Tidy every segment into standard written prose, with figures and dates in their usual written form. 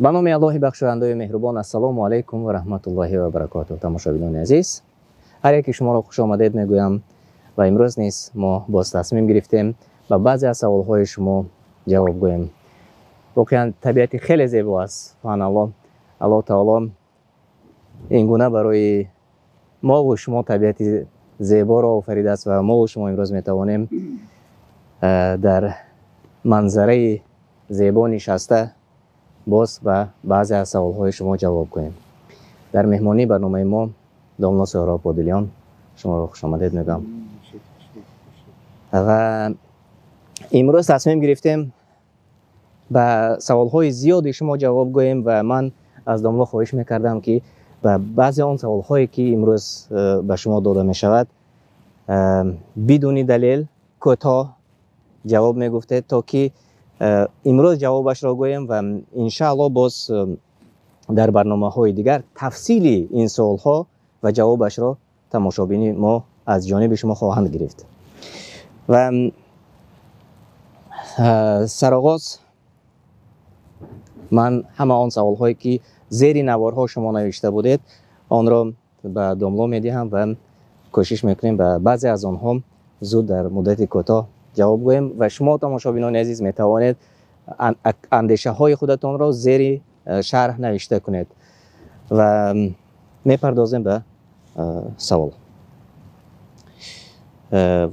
Ба номи Аллоҳи бахшояндаи меҳрубон. Ассалому алайкум ва раҳматуллоҳи ва баракотуҳ. Тамошобинони азиз, ҳар яки шуморо хуш омадед мегӯям ва имрӯз низ мо боз тасмим гирифтем ба баъзе аз саволҳои шумо ҷавоб гӯем. Воқеан табиати хеле зебо аст. Субҳаналлоҳ, Аллоҳ таоло ин гуна барои мо ва шумо табиати зеборо офаридааст ва мо ва шумо имрӯз метавонем дар манзараи зебо нишаста боз ба баъзе аз саволҳои шумо ҷавоб гӯем. Дар меҳмонии барномаи мо домло Соҳроб Одилён, шуморо хушомадед мегӯям. Ва имрӯз тасмим гирифтем ба саволҳои зиёди шумо ҷавоб гӯем ва ман аз домло хоҳиш мекардам, ки ба баъзе он саволҳое, ки имрӯз ба шумо дода мешавад, бидуни далел кӯтоҳ ҷавоб мегуфтед, то ки имрӯз ҷавобашро гӯем ва иншааллоҳ боз дар барномаҳои дигар тафсили ин суолҳо ва ҷавобашро тамошобини мо аз ҷониби шумо хоҳанд гирифт. Ва сароғоз ман ҳама он саволҳое, ки зери наворҳо шумо навишта будед, онро ба домло медиҳам ва кӯшиш мекунем ба баъзе аз онҳо зуд дар муддати кӯтоҳ ҷавоб гӯем. Ва шумо, тамошобинони азиз, метавонед андешаҳои худатонро зери шарҳ навишта кунед ва мепардозем ба савол.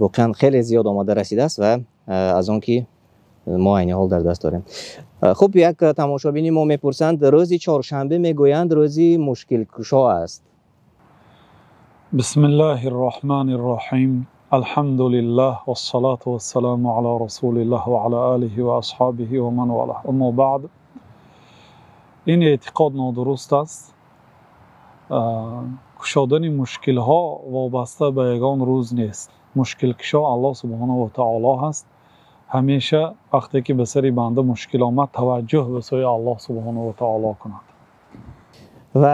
Воқеан хеле зиёд омада расидааст ва аз он ки мо айни ҳол дар даст дорем. Хуб, як тамошобини мо мепурсанд: рӯзи чоршанбе мегӯянд рӯзи мушкилкушо аст. Бисмиллаҳи рраҳмани рраҳим. Алҳамдулиллаҳ вассалату вассаламу ала расулиллаҳ ва ала алиҳи ва асҳобиҳи ва ман валаҳ. Аммо баъд, ин эътиқод нодуруст аст. Кушодани мушкилҳо вобаста ба ягон рӯз нест. Мушкилкушо Аллоҳ субҳонаҳу ва таоло ҳаст. Ҳамеша вақте ки ба сари банда мушкил омад, таваҷҷӯҳ ба сӯи Аллоҳ субҳонаҳу ва таоло кунад. Ва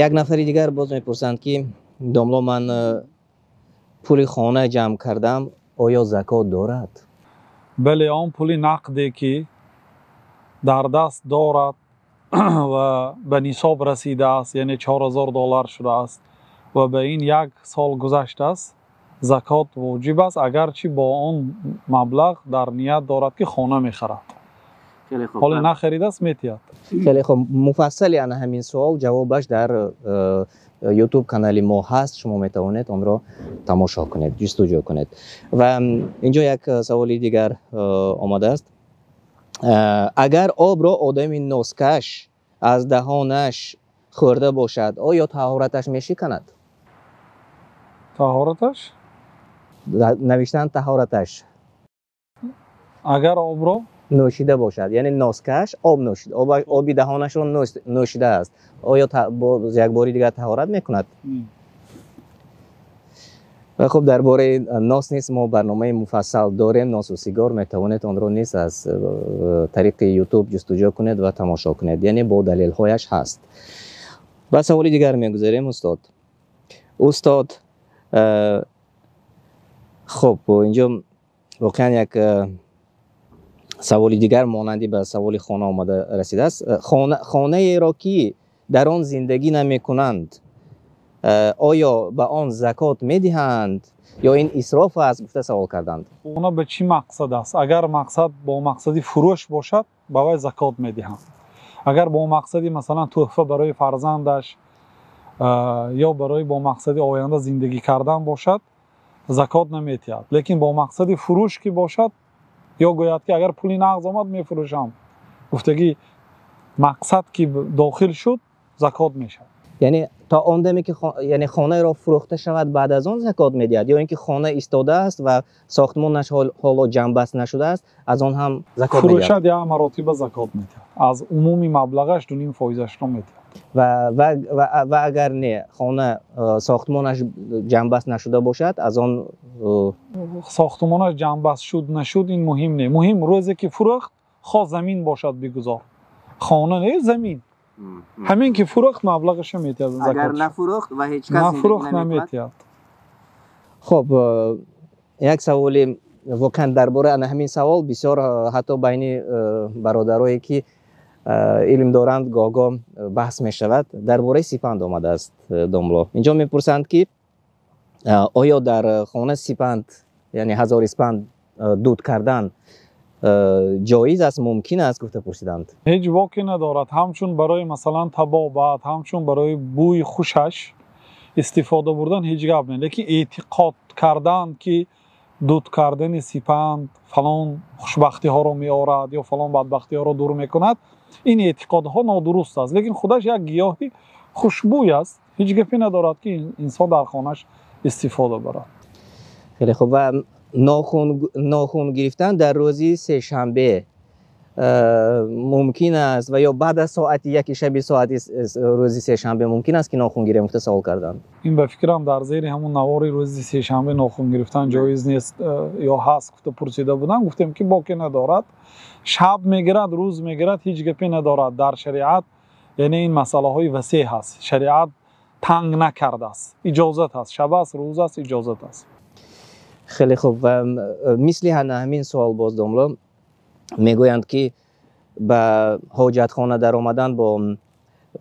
як нафари дигар боз мепурсанд, ки домло, ман пули хона ҷамъ кардам, оё закот дорад? Бале, он пули нақде, ки дар даст дорад ва ба нисоб расидааст, яъне 4000 доллар шудааст ва ба ин як сол гузаштааст, закот воҷиб аст, агарчи бо он маблағ дар ният дорад, ки хона мехарад, ҳоле нахаридааст, метиҳад. Хеле хуб. Муфассали ана ҳамин суол ҷавобаш дар Ютуб канали мо ҳаст, шумо метавонед онро тамошо кунед, ҷустуҷӯ кунед. Ва инҷо як саволи дигар омадааст: агар обро одами носкаш аз даҳонаш хӯрда бошад, оё таҳораташ мешиканад? Таҳораташ? Навиштан таҳораташ. Агар обро нӯшида бошад, яъне носкаш об нӯшид, оби даҳонашро нӯшидааст, оё боз як бори дигар таҳорат мекунад? Ва хуб, дар бораи нос низ мо барномаи муфассал дорем, носу сигор, метавонед онро низ аз тариқи Ютуб ҷустуҷӯ кунед ва тамошо кунед, яъне бо далелҳояш ҳаст. Ба саволи дигар мегузарем, устод. Устод, хуб, инҷо воқеан як саволи дигар монанди ба саволи хона омада расидааст. Хонаеро, ки дар он зиндагӣ намекунанд, оё ба он закот медиҳанд ё ин исроф аст, гуфта савол карданд. Хона ба чӣ мақсад аст? Агар мақсад бо мақсади фурӯш бошад, ба вай закот медиҳанд. Агар бо мақсади, масалан, тӯҳфа барои фарзандаш ё барои бо мақсади оянда зиндагӣ кардан бошад, закот наметиҳад. Лекин бо мақсади фурӯш ки бошад ё гӯяд, ки агар пули нағз омад, мефурӯшам гуфтагӣ мақсад ки дохил шуд, закот мешавад. Яъне то он даме ки яъне хонаро фурӯхта шавад, баъд аз он закот медиҳад ё ин ки хона истодааст ва сохтмонаш ҳоло ҷамъбаст нашудааст, аз он ҳам закот медиҳад? Фурӯшад, як маротиба закот медиҳад, аз умуми маблағаш 2,5 фоизашро медиҳад. Ва агар не, хона сохтмонаш ҷамъбаст нашуда бошад, аз он? Сохтмонаш ҷамъбаст шуд, нашуд, ин муҳим не. Муҳим рӯзе ки фурӯхт, хоҳ замин бошад, бигузор хона не, замин, ҳамин ки фурӯхт, маблағашро метиҳад. Агар нафурӯхт ва ҳеҷ кас нафурӯхт, наметиҳад. Хуб, як саволи воқеан дар бораи ана ҳамин савол бисёр ҳатто байни бародарое, ки Илм доранд, гоҳ-гоҳ баҳс мешавад. Дар бораи сипанд омадааст, домло. Инҷо мепурсанд, ки оё дар хона сипанд, яъне ҳазор испанд дуд кардан ҷоиз аст, мумкин аст, гуфта пурсиданд. Ҳеҷ воке надорад. Ҳамчун барои масалан табобат, ҳамчун барои бӯи хушаш истифода бурдан ҳеҷ гап не, лекин эътиқод кардан ки дуд кардани сипанд фалон хушбахтиҳоро меорад ё фалон бадбахтиҳоро дур мекунад, ин эътиқодҳо нодуруст аст. Лекин худаш як гиёҳи хушбӯй аст, ҳеҷ гапе надорад ки инсон дар хонааш истифода барад. Хеле хуб. Ва нохун гирифтан дар рӯзи сешанбе мумкин аст ва ё баъд аз соати яки шаби соати рӯзи сешанбе мумкин аст ки нохун гирем, гуфта савол карданд. Ин ба фикрам дар зери ҳамон навори рӯзи сешанбе нохун гирифтан ҷоиз нест ё ҳаст гуфта пурсида будам, гуфтем ки боке надорад, шаб мегирад, рӯз мегирад, ҳеҷ гапе надорад. Дар шариат яъне ин масъалаҳои васеъ ҳаст, шариат танг накардааст, иҷозат аст, шаб аст, рӯз аст, иҷозат аст. Хеле хуб. Ва мисли ҳамин суол боз домло мегӯянд ки ба ҳоҷатхона даромадан бо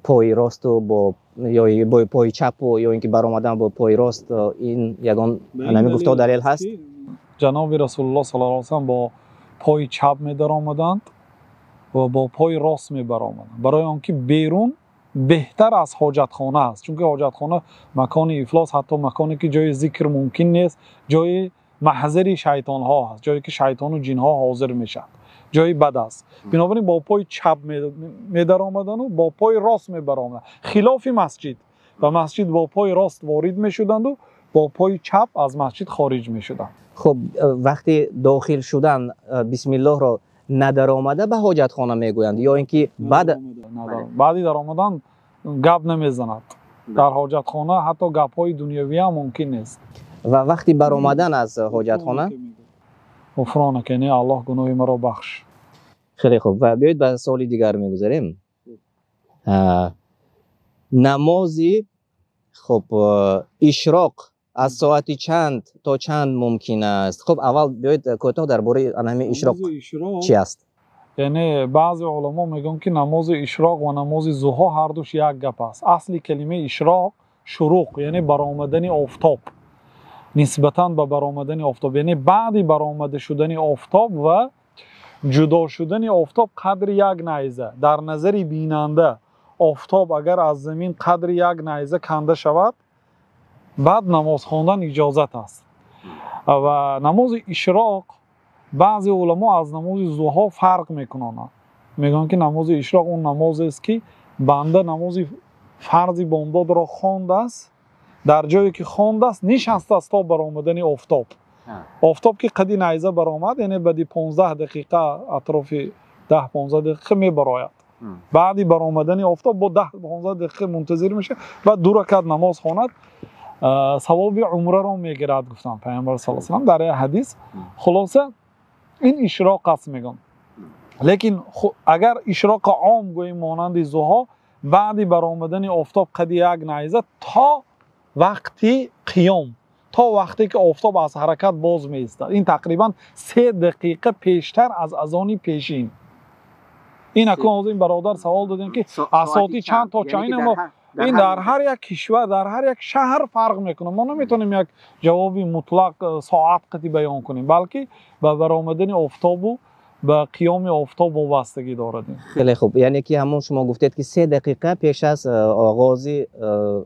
пои росту бо ё бо пои чапу ё ин ки баромадан бо пои рост, ин ягон ҳамин гуфтаҳо далел ҳаст? Ҷаноби Расулуллоҳ саллаллоҳу алайҳи васаллам бо пои чап медаромаданд ва бо пои рост мебаромаданд, барои он ки берун беҳтар аз ҳоҷатхона аст, чунки ҳоҷатхона макони ифлос, ҳатто маконе ки ҷои зикр мумкин нест, ҷои маҳзари шайтонҳо ҳаст, ҷое ки шайтону ҷинҳо ҳозир мешаванд, ҷои бад аст. Бинобар ин бо пои чап медаромаданду бо пои рост мебаромаданд, хилофи масҷид. Ба масҷид бо пои рост ворид мешуданду бо пои чап аз масҷид хориҷ мешуданд. Хуб, вақти дохил шудан бисмиллоҳро надаромада ба ҳоҷатхона мегӯянд ё ин ки баъд? Баъди даромадан гап намезанад дар ҳоҷатхона, ҳатто гапҳои дунявӣ ҳам мумкин нест. Ва вақти баромадан аз ҳоҷатхона? Ғуфронак, яъне Аллоҳ гуноҳи маро бахш. Хеле хуб. Ва биёед ба суоли дигар мегузарем. Намози хуб ишроқ аз соати чанд то чанд мумкин аст? Хуб, аввал биёед кӯтоҳ дар бораи ҳамин ишроқ чи аст? Яъне баъзе уламо мегӯянд ки намози ишроқ ва намози зуҳо ҳар душ як гап аст. Асли калимаи ишроқ шуруқ, яъне баромадани офтоб, нисбатан ба баромадани офтоб, яъне баъди баромада шудани офтоб ва ҷудо шудани офтоб қадри як найза. Дар назари бинанда офтоб агар аз замин қадри як найза канда шавад, баъд намоз хондан иҷозат аст. Ва намози ишроқ баъзе уламо аз намози зуҳо фарқ мекунанд, мегӯянд ки намози ишроқ он намозест ки банда намози фарзи бомдодро хондааст, дар ҷое ки хондааст нишастааст то баромадани офтоб. Офтоб ки қади найза баромад, яъне баъди 15 дақиқа, атрофи 10-15 дақиқа мебарояд. Баъди баромадани офтоб бо 10-15 дақиқа мунтазир мешавад, баъд ду ракат намоз хонад, савоби умраро мегирад, гуфтанд Пайғамбар саллаллоҳу алайҳи васаллам дар як ҳадис. Хулоса ин ишроқ аст мегӯям. Лекин агар ишроқи ом гӯем монанди зуҳо, баъди баромадани офтоб қади як найза то вақти қиём, то вақте ки офтоб аз ҳаракат боз меистад, ин тақрибан 3 дақиқа пештар аз азони пешин. Ин акнун ин бародар савол додем ки аз соати чанд то чанд? Ин дар ҳар як кишвар, дар ҳар як шаҳр фарқ мекунад. Мо наметавонем як ҷавоби мутлақ соат қатъи баён кунем, балки ба баромадани офтобу ба қиёми офтоб вобастагӣ дорад. Хеле хуб. Яъне ки ҳамон шумо гуфтед ки 3 дақиқа пеш аз оғози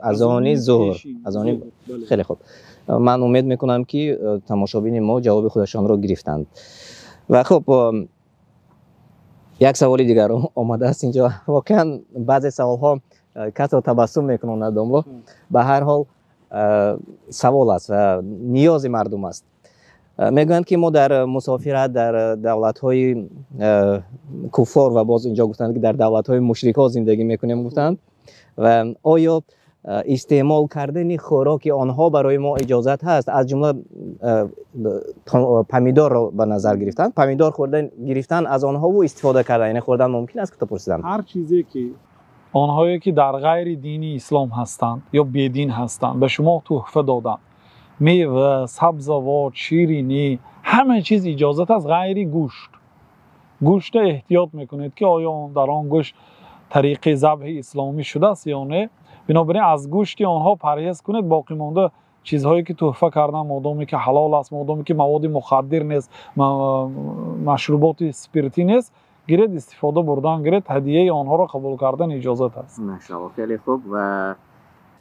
азони зуҳр. Азони хеле хуб. Ман умед мекунам ки тамошобини мо ҷавоби худашонро гирифтанд. Ва хуб, як саволи дигар омадааст инҷо. Воқеан баъзе саволҳо касро табассум мекунанд, домло. Ба ҳар ҳол савол аст ва ниёзи мардум аст. Мегӯянд ки мо дар мусофират дар давлатҳои куффор ва боз инҷо гуфтанд ки дар давлатҳои мушрикҳо зиндагӣ мекунем, гуфтанд. Ва оё истеъмол кардани хӯроки онҳо барои мо иҷозат ҳаст? Аз ҷумла помидорро ба назар гирифтан, помидор хӯрдан гирифтан аз онҳову истифода кардан, яъне хӯрдан мумкин аст, ки пурсиданд. Ҳар чизе ки онҳое ки дар ғайри дини ислом ҳастанд ё бедин ҳастанд ба шумо туҳфа доданд, мева, сабзавот, ширинӣ, ҳама чиз иҷозат аст ғайри гӯшт. Гӯшта эҳтиёт мекунед, ки оё дар он гӯшт тариқи забҳи исломӣ шудааст ё не. Бинобар ин аз гӯшти онҳо парҳез кунед. Боқимонда чизҳое ки туҳфа кардан, модоме ки ҳалол аст, модоме ки маводи мухаддир нест, машруботи спиртӣ нест, гиред, истифода бурдан гиред, ҳадияи онҳоро қабул кардан иҷозат аст. Машааллоҳ, хеле хуб. Ва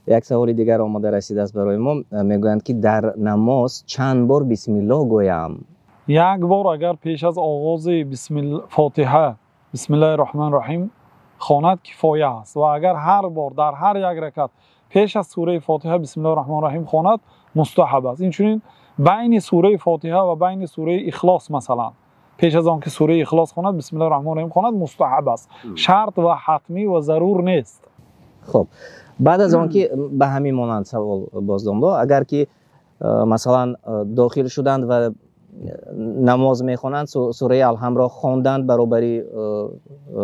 як саволи дигар омода расидааст барои мо. Мегӯянд, ки дар намоз чанд бор бисмиллоҳ гӯям? Як бор, агар пеш аз оғози Фотиҳа бисмиллоҳир раҳмонир раҳим хонад, кифоя аст. Ва агар ҳар бор дар ҳар як ракат пеш аз сураи Фотиҳа бисмиллоҳир раҳмонир раҳим хонад, мустаҳаб аст. Инчунин байни сураи Фотиҳа ва байни сураи Ихлос, масалан, пеш аз он ки сураи Ихлос хонад, бисмиллоҳир раҳмонир раҳим хонад, мустаҳаб аст. Шарт ва ҳатмӣ ва зарур нест. Хуб, баъд аз он ки ба ҳамин монанд савол боздомдо, агар ки масалан дохил шуданд ва намоз мехонанд, сураи Алҳамдро хонданд баробари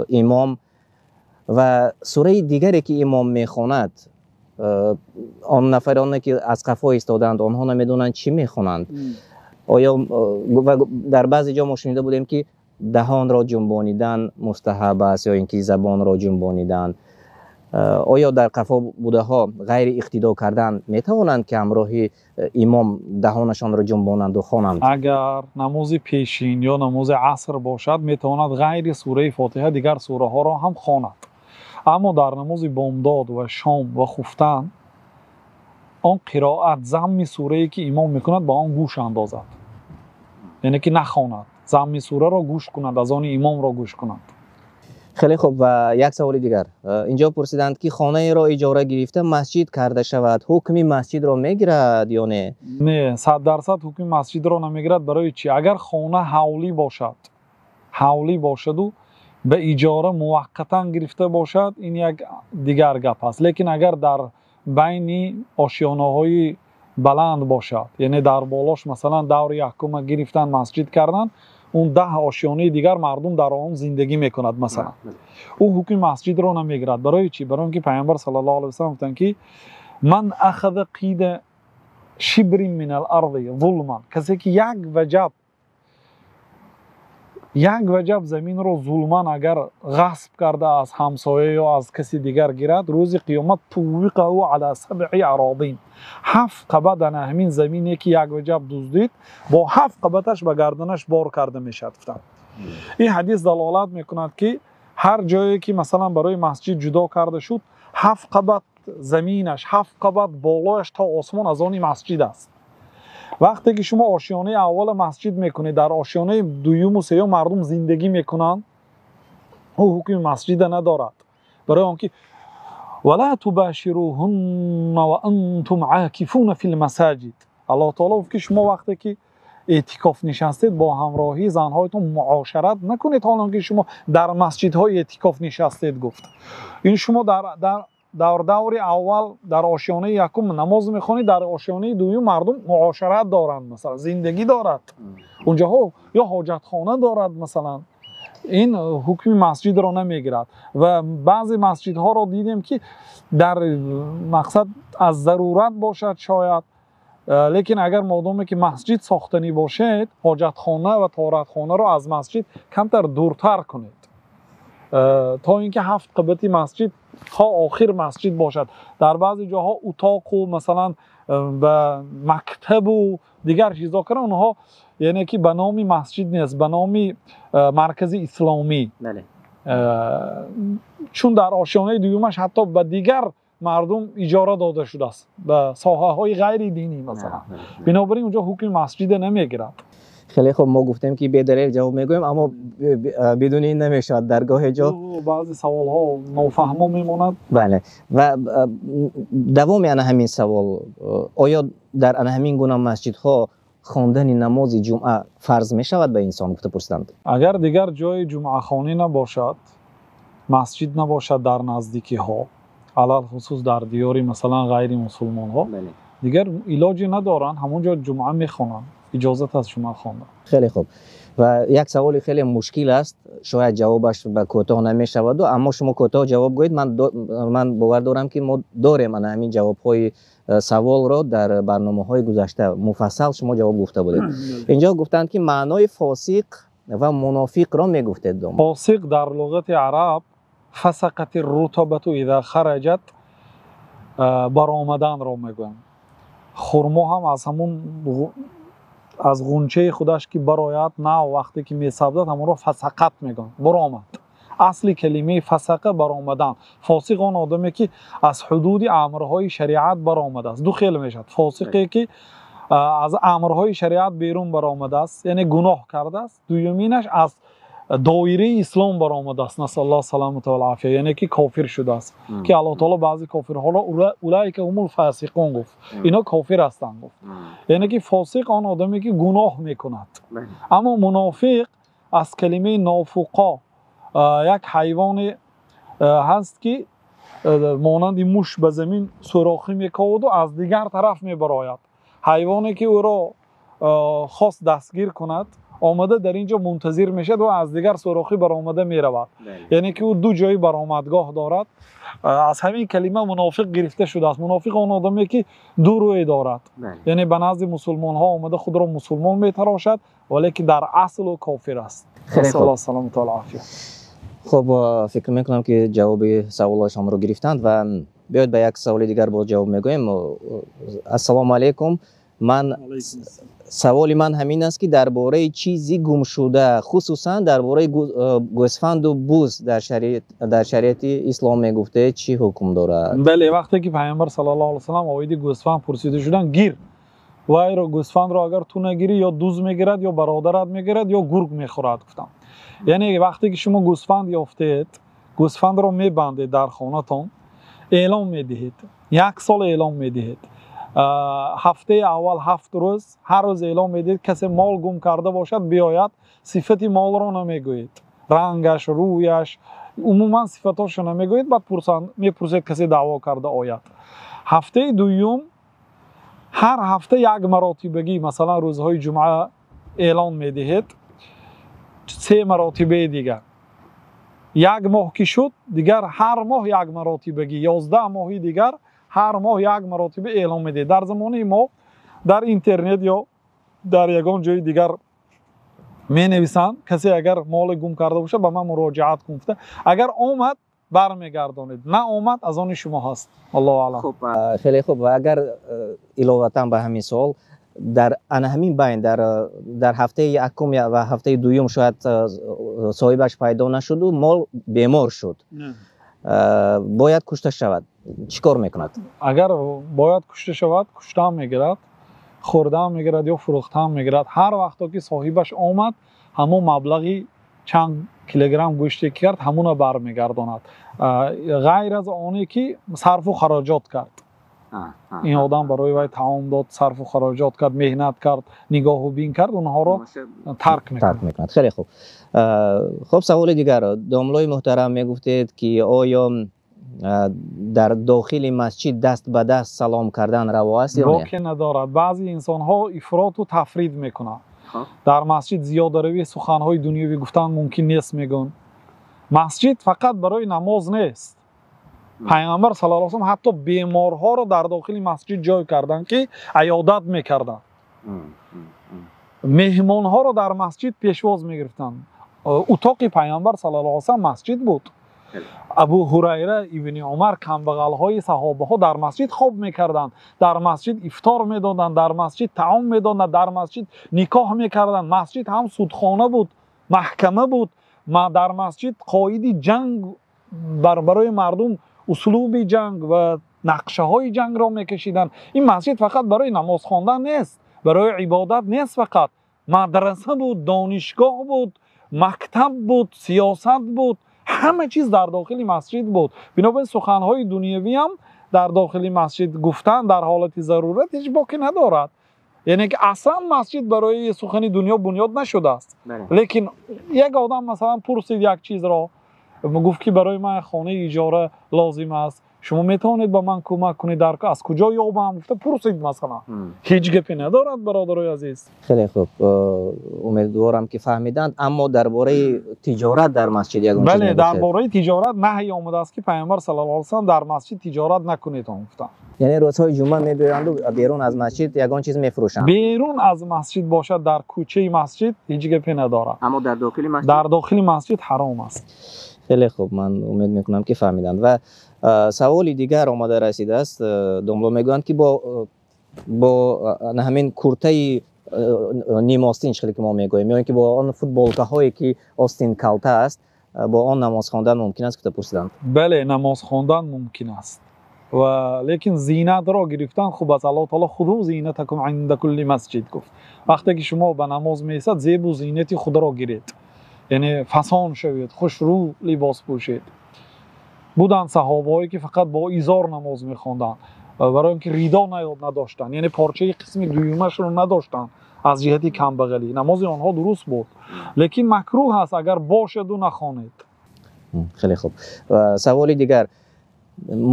имом ва сураи дигаре ки имом мехонад, он нафароне ки аз қафо истодаанд, онҳо намедонанд чӣ мехонанд. Оё дар баъзе ҷо мо шунида будем, ки даҳонро ҷунбонидан мустаҳаб аст ё ин ки забонро ҷунбонидан? Оё дар қафо будаҳо ғайри иқтидо кардан метавонанд, ки ҳамроҳи имом даҳонашонро ҷунбонанд ва хонанд? Агар намози пешин ё намози аср бошад, метавонад ғайри сураи Фотиҳа дигар сураҳоро ҳам хонад. Аммо дар намози бомдод ва шом ва хуфтан он қироат, замми сурае ки имом мекунад, ба он гӯш андозад, яъне ки нахонад, замми сураро гӯш кунад, аз они имомро гӯш кунад. Хеле хуб. Ва як саволи дигар инҷо пурсиданд, ки хонаеро иҷора гирифта масҷид карда шавад, ҳукми масҷидро мегирад ё не? Не, 100% ҳукми масҷидро намегирад. Барои чӣ? Агар хона ҳавлӣ бошад, ҳавлӣ бошаду ба иҷора муваққатан гирифта бошад, ин як дигар гап аст. Лекин агар дар байни ошёнаҳои баланд бошад, яъне дар болош, масалан, даври якума гирифтан масҷид кардан, он 10 ошёнаи дигар мардум дар он зиндагӣ мекунад, масалан, ӯ ҳукми масҷидро намегирад. Барои чӣ? Барои он ки Пайғамбар саллаллоҳу алайҳи васаллам гуфтанд, ки ман ахаза қида шибрин минал арзи зулман, касе ки як ваҷаб заминро зулман агар ғасб карда аз ҳамсоя ё аз каси дигар гирад, рӯзи қиёмат тувиқаҳу ала сабъи аrodин, 7 қабат ана ҳамин замине ки як ваҷаб дуздид, бо 7 қабаташ ба гарданаш бор карда мешавад, гуфтанд. Ин ҳадис далолат мекунад, ки ҳар ҷое ки масалан барои масҷид ҷудо карда шуд, 7 қабат заминаш, 7 қабат болояш то осмон аз они масҷид аст. Вақте ки шумо ошёнаи аввала масҷид мекунед, дар ошёнаи дуюму сеюм мардум зиндагӣ мекунанд, ӯ ҳукми масҷида надорад. Барои он ки вала тубашируҳунна ва антум акифуна фил масаҷид, Аллоҳ таоло гуфт, ки шумо вақте ки эътикоф нишастед, бо ҳамроҳии занҳоятон муошарат накунед, ҳол он ки шумо дар масҷидҳои эътикоф нишастед, гуфт. Ин шумо дар даври аввал дар ошёнаи якум намоз мехонед, дар ошёнаи дуюм мардум муошарат доранд, масалан, зиндагӣ дорад унҷоҳо ё ҳоҷатхона дорад, масалан, ин ҳукми масҷидро намегирад. Ва баъзе масҷидҳоро дидем, ки дар мақсад аз зарурат бошад шояд, лекин агар модоме ки масҷид сохтанӣ бошед, ҳоҷатхона ва торатхонаро аз масҷид камтар дуртар кунед, то ин ки 7 қабати масҷид то охир масҷид бошад. Дар баъзе ҷоҳо утоқу, масалан, ба мактабу дигар чизҳо карданд, онҳо яъне ки ба номи масҷид нест, ба номи маркази исломӣ, чун дар ошёнаи дуюмаш ҳатто ба дигар мардум иҷора дода шудааст, ба соҳаҳои ғайридинӣ, масалан. Бинобар ин унҷо ҳукми масҷида намегирад. Хеле хуб, мо гуфтем, ки бедалел ҷавоб мегӯем, аммо бидуни ин намешавад дар гоҳе ҷо баъзе саволҳо нофаҳмо мемонад. Бале, ва давоми ана ҳамин савол: оё дар ана ҳамин гуна масҷидҳо хондани намози ҷумъа фарз мешавад ба инсон, гуфта пурсиданд. Агар дигар ҷои ҷумъахонӣ набошад, масҷид набошад дар наздикиҳо, алалхусус дар диёри, масалан, ғайри мусулмонҳо, дигар илоҷе надоранд, ҳамон ҷо ҷумъа мехонанд, иҷозат аст ҷумъа хондан. Хеле хуб. Ва як саволи хеле мушкил аст, шояд ҷавобаш ба кӯтоҳ намешаваду, аммо шумо кӯтоҳ ҷавоб гӯед. Ман бовар дорам, ки мо дорем ана ҳамин ҷавобҳои саволро дар барномаҳои гузашта муфассал шумо ҷавоб гуфта будед. Инҷо гуфтанд, ки маънои фосиқ ва мунофиқро мегуфтед? Фосиқ дар луғати араб фасақати рутабату иза хараҷат, баромаданро мегӯянд. Хурмо ҳам аз ҳамун аз ғунчаи худаш ки барояд, нав вақте ки месабзад, ҳамонро фасақат мегӯянд, баромад. Асли калимаи фасақа баромадан. Фосиқ он одаме ки аз ҳудуди амрҳои шариат баромадааст. Ду хел мешавад: фосиқе ки аз амрҳои шариат берун баромадааст, яъне гуноҳ кардааст. Дуюминаш аз доираи ислом баромадааст, насаллоҳ саломата вал офия, яъне ки кофир шудааст, ки Аллоҳ таоло баъзе кофирҳоро улайка ҳумул фасиқун гуфт, инҳо кофир ҳастанд гуфт. Яъне ки фосиқ он одаме ки гуноҳ мекунад. Аммо мунофиқ аз калимаи нофуқо, як ҳайвоне ҳаст ки монанди муш ба замин сӯрохӣ мековаду аз дигар тараф мебарояд. Ҳайвоне ки ӯро хост дастгир кунад, омада дар ин ҷо мунтазир мешавад ва аз дигар сӯрохӣ баромада меравад, яъне ки ӯ ду ҷои баромадгоҳ дорад. Аз ҳамин калима мунофиқ гирифта шудааст. Мунофиқ он одаме ки ду рӯй дорад, яъне ба назди мусулмонҳо омада худро мусулмон метарошад, валекин дар асл ӯ кофир аст. Хуб, фикр мекунам ки ҷавоби саволҳояшонро гирифтанд ва биёед ба як саволи дигар боз ҷавоб мегӯем. Ассалому алайкум. Ман саволи ман ҳамин аст ки дар бораи чизи гумшуда, хусусан дар бораи гӯсфанду буз дар шариати ислом мегуфтед, чӣ ҳукм дорад? Бале, вақте ки пайғамбар саллаллоҳу алайҳи васаллам оиди гӯсфанд пурсида шуданд, гир вайро, гӯсфандро агар ту нагирӣ, ё дуз мегирад, ё бародарат мегирад, ё гург мехӯрад, гуфтам. Яъне вақте ки шумо гӯсфанд ёфтед, гӯсфандро мебандед дар хонатон, эълон медиҳед, як сол эълон медиҳед. Ҳафтаи аввал 7 рӯз, ҳар рӯз эълон медиҳед, касе мол гум карда бошад биёяд, сифати молро намегӯед, рангаш, рӯяш, умуман сифатошро намегӯед, баъд мепурсед касе даъво карда ояд. Ҳафтаи дуюм ҳар ҳафта як маротибагӣ, масалан рӯзҳои ҷумъа эълон медиҳед, 3 маротибаи дигар. Як моҳ ки шуд, дигар ҳар моҳ як маротибагӣ, 11 моҳи дигар ҳар моҳ як маротиба эълон медиҳед. Дар замони мо дар интернет ё дар ягон ҷои дигар менависанд, касе агар моле гум карда бошад ба ман муроҷиат кун гуфта, агар омад бармегардонед, на омад аз они шумо ҳаст. Аллоҳу аълам. Хуб, хеле хуб. Ва агар иловатан ба ҳамин савол, дар ана ҳамин байн дар ҳафтаи якум ва ҳафтаи дуюм шояд соҳибаш пайдо нашуду мол бемор шуд, бояд кушта шавад, чӣ кор мекунад? Агар бояд кушта шавад, куштаам мегирад, хӯрдаам мегирад ё фурӯхтаам мегирад. Ҳар вақто ки соҳибаш омад, ҳамон маблағи чанд килограмм гӯште ки кард, ҳамуна бармегардонад, ғайр аз оне ки сарфу хароҷот кард. Ин одам барои вай таом дод, сарфу хароҷот кард, меҳнат кард, нигоҳу бин кард, онҳоро тарк мекунад. Хеле хуб. Хуб, саволи дигар. Домлои муҳтарам, мегуфтед ки оё дар дохили масҷид даст ба даст салом кардан раво аст ё не? Боке надорад. Баъзе инсонҳо ифроту тафрид мекунанд. Дар масҷид зиёдаравии суханҳои дунёвӣ гуфтан мумкин нест, мегӯянд. Масҷид фақат барои намоз нест. Пайғамбар саллаллоҳу алайҳи васаллам ҳатто беморҳоро дар дохили масҷид ҷой карданд, ки аёдат мекарданд. Меҳмонҳоро дар масҷид пешвоз мегирифтанд. Утоқи пайғамбар саллаллоҳу алайҳи васаллам масҷид буд. Абу Ҳурайра, Ибни Умар, камбағалҳои саҳобаҳо дар масҷид хоб мекарданд, дар масҷид ифтор медоданд, дар масҷид таом медоданд, дар масҷид никоҳ мекарданд. Масҷид ҳам судхона буд, маҳкама буд. Дар масҷид қоиди ҷанг барои мардум, услуби ҷанг ва нақшаҳои ҷангро мекашиданд. Ин масҷид фақат барои намоз хондан нест, барои ибодат нест, фақат мадраса буд, донишгоҳ буд, мактаб буд, сиёсат буд, ҳама чиз дар дохили масҷид буд. Бинобар ин суханҳои дунявӣ ҳам дар дохили масҷид гуфтан дар ҳолати зарурат ҳеҷ боке надорад. Яъне ки аслан масҷид барои сухани дунё бунёд нашудааст. Лекин як одам масалан пурсид як чизро, гуфт ки барои ман хонаи иҷора лозим аст, Шумо метавонед ба ман кӯмак кунед, дар аз куҷо ёбам гуфта пурсид масалан. Ҳеҷ гапе надорад, бародарои азиз. Хеле хуб, умедворам ки фаҳмиданд. Аммо дар бораи тиҷорат дар масҷид ягон чиз бале, мегуфтед? Дар бораи тиҷорат наҳй омадааст, ки Паёмбар саллаллоҳу алайҳи васаллам дар масҷид тиҷорат накунед гуфтанд. Яъне рӯзҳои ҷумъа мебиёянд берун аз масҷид ягон чиз мефурӯшанд? Берун аз масҷид бошад, дар кӯчаи масҷид ҳеҷ гапе надорад. Аммо дар дохили масҷид? Дар дохили масҷид ҳаром аст. Хеле хуб, ман умед мекунам ки фаҳмиданд. Ва саволи дигар омада расидааст. Домло мегӯянд ки бо ҳамин куртаи нимостин, чӣ хеле ки мо мегӯем, ё ин ки бо он футболкаҳое ки остин калта аст, бо он намоз хондан мумкин аст, гуфта пурсиданд. Бале, намоз хондан мумкин аст. Ва лекин зинатро гирифтан хуб аст. Аллоҳ таоло хузу зинатакум инда кулли масҷид гуфт. Вақте ки шумо ба намоз меистад, зебу зинати худро гиред, яъне фасон шавед, хушрӯ либос пӯшед. Буданд саҳобаҳое ки фақат бо изор намоз мехонданд, барои инки ридо надоштанд, яъне порчаи қисми дуюмашро надоштанд аз ҷиҳати камбағалӣ. Намози онҳо дуруст буд, лекин макрӯҳ аст агар бошаду нахонед. Хеле хуб. Саволи дигар.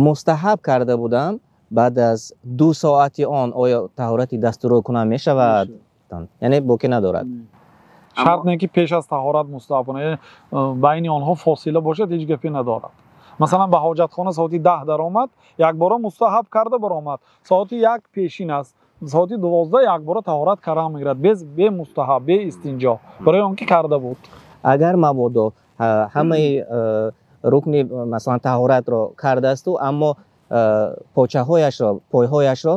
Мустаҳаб карда будам, баъд аз 2 соати он оё таҳорати дастурро кунам мешавад? Яъне боке надорад. Шарт не ки пеш аз таҳорат мустаҳаб кунад, яъне байни онҳо фосила бошад, ҳеҷ гапе надорад. Масалан ба ҳоҷатхона соати 10 даромад, якбора мустаҳаб карда баромад, соати 1 пешин аст, соати 12 якбора таҳорат карда мегирад, бе мустаҳаб, бе истинҷо, барои он ки карда буд. Агар мабодо ҳамаи рукни масалан таҳоратро кардаасту, аммо почаҳояшро, пойҳояшро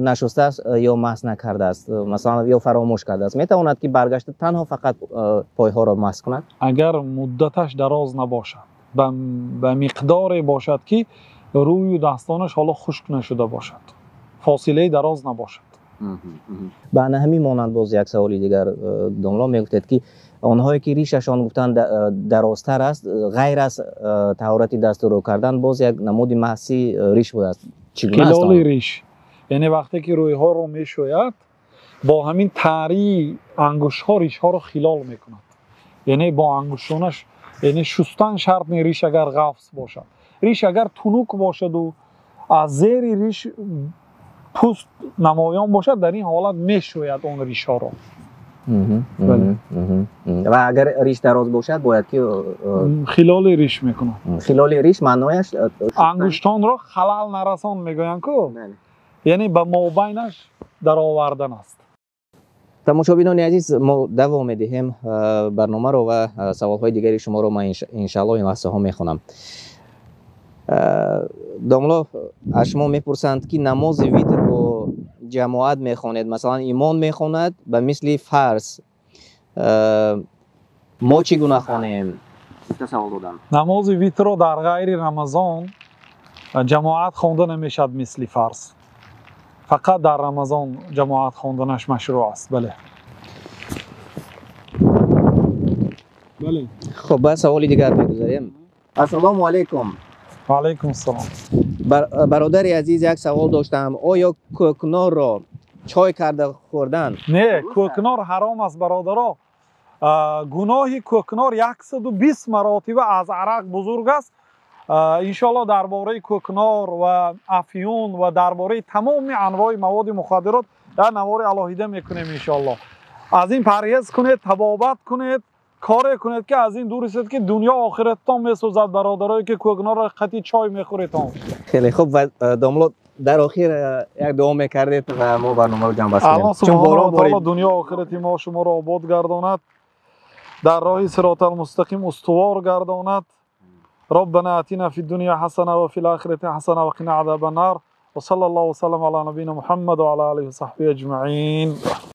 нашустааст ё масҳ накардааст, масалан ё фаромӯш кардааст, метавонад ки баргашта танҳо фақат пойҳоро масҳ кунад? Агар муддаташ дароз набошад, ба миқдоре бошад ки рӯю дастонаш ҳоло хушк нашуда бошад, фосилаи дароз набошад. Ба ҳамин монанд боз як саволи дигар, домло мегуфтед ки онҳое ки ришашон гуфтанд дарозтар аст, ғайр аз таҳорати дастурро кардан боз як намуди маҳси риш будааст. Чӣ гуна аст он? Хилоли риш, яъне вақте ки рӯйҳоро мешӯяд, бо ҳамин тарии ангуштҳо ришҳоро хилол мекунад, яъне бо ангуштонаш, яъне шустан шарт не, риш агар ғафс бошад, риш агар тунук бошаду аз зери риш пӯст намоён бошад, дар ин ҳолат мешӯяд он ришҳоро. Ва агар риш дароз бошад, бояд ки хилоли риш мекунад. Хилоли риш маънояш ангуштонро халал нарасон мегӯянд ку, яъне ба мобайнаш даровардан аст. Тамошобинони азиз, мо давом медиҳем барномаро ва саволҳои дигари шуморо ман иншааллоҳ ин лаҳзаҳо мехонам. Домло, аз шумо мепурсанд ки намози витр бо ҷамоат мехонед, масалан имом мехонад ба мисли фарз, мо чӣ гуна хонем? Савол додам. Намози витрро дар ғайри Рамазон ҷамоат хонда намешавад мисли фарз, фақат дар Рамазон ҷамоат хонданаш машрӯъ аст. Бале. Бале. Хуб, ба саволи дигар мегузарем. Ассалому алайкум. Ва алайкум ассалом. Бародари азиз, як савол доштам. Оё кӯкнорро чой карда хӯрдан? Не, кӯкнор ҳаром аст, бародаро. Гуноҳи кӯкнор 120 маротиба аз арақ бузург аст. Иншоаллоҳ дар бораи кӯкнор ва афюн ва дар бораи тамоми анвои маводи мухаддирот дар навори алоҳида мекунем иншоаллоҳ. Аз ин парҳез кунед, табобат кунед, коре кунед ки аз ин дур истед, ки дунё охираттон месӯзад, бародарое ки кӯкнорро қати чой мехӯредтон. Хеле хуб. Ва домло, дар охир як дуо мекардед ва мо барномаро ҷамъбаст кунем. Аллоҳ субҳонаҳу ва таоло дунё охирати мо шуморо обод гардонад, дар роҳи сироталмустақим устувор гардонад. ربنا آتنا في الدنيا حسنة وفي الآخرة حسنة وقنا عذاب النار، وصلى الله وسلم على نبينا محمد وعلى آله وصحبه أجمعين.